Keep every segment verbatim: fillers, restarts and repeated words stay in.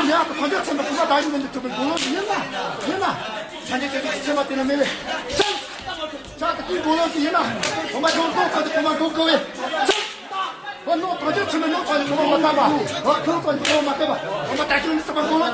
ཡ། གང་ཅི་ཚང་མ་གོང་མ་བདག་ཉིད་མིན་འདི་ཐུབ་པའི་དགུང་ལོ་ཡིན་ན་ཡིན་ན། ཆ་ནས་ཆ་ནས་ཚད་མ་དེ་ན་མེད་པས། ཆ་ད་དེའི་དགུང་ལོ་དེ་ཡིན་ན། གོང་མ་གོང་གོང་ཚོ་དེ་གོང་མ་གོང་གོ་བས། ཧོ་ནོ་གང་ཅི་ཚང་མ་ནོ་ཚོ་དེ་གོང་མ་མ་བཏང་པ། ཧོ་ཁོང་ཚོ་དེ་གོང་མ་མ་བཏང་པ། གོང་མ་བདག་ཉིད་མིན་འདི་ཐུབ་པའི་དགུང་ལོ།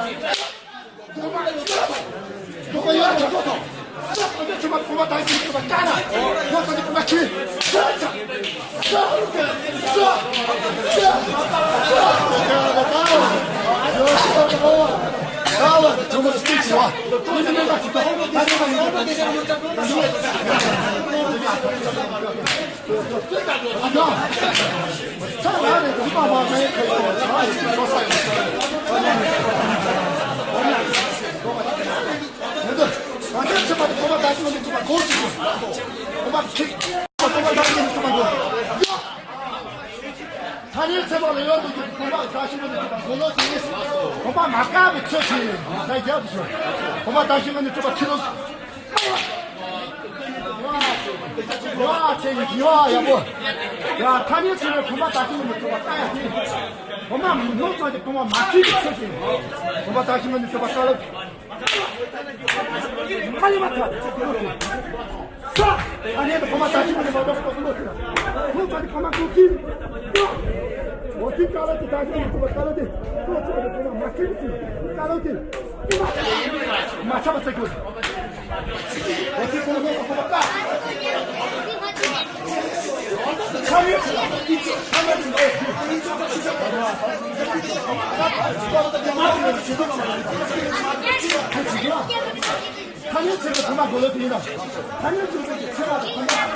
ཐ་སྙད་ཚད་མ་ལ་ཡོད་དུ་གོང་མ་བདག་ཉིད་མིན་འདི་ཐུབ་པའི་དགུང་ལོ་དེ་ཡིན། གོང་མ་བདག་ཉིད་མིན་འདི་ཐུབ་པའི་དགུང་ལོ་དེ་ཡིན། གོང་མ་མ་བཀག་པའི་ཚོད་ཀྱིས་ད་རྒྱབ་ཏུ་སོང་། གོང་མ་བདག་ཉིད་མིན་འདི་ཐུབ་པའི་ཁྱི་ལོ། ཡ་ཚེ་ཡི་ཡ་ཡག་པོ། ཡ་ཐ་སྙད་ཚད་མས་གོང་མ་བདག་ཉིད་མིན་འདི་ཐུབ་པ་ལྟ་ཡ་དེ། གོང་མ་མི་ནོར་ཙམ་གྱིས་གོང་མ་མ་ཁྱི་གི་ཚོད་ཀྱིས། གོང་མ་བདག་ཉིད་མིན་འདི་ཐུབ་པ་ལྟ་ལོ། མ་ལི་མ་ཐ། ས། ཨ་ནེ་གོང་མ་བདག་ཉིད་མིན་འདི་མ་ཐུབ་པ་ལྟ་ལོ། ཁོང་ཚོ་གི་གོང་མ་ཀུ་ཅི། འོ་ཅི་ཀ་ལ་ཅི་བདག་ཉིད་མིན་འདི་ཐུབ་པ་ལྟ་ལོ་དེ། ཁོང་ཚོ་གི་གོང་མ་མ་ཁྱི་གི་ཚོད་ཀྱིས་ལྟ་ལོ་དེ། མ་ཆགས་པ་ཚེ་དགོས། ཐ་སྙད་ཚད་མས་གོང་མ་དགུང་ལོ་དེ་ཡིན་ན། ཐ་སྙད་ཚད་མས་གོང་མ་དགུང་ལོ།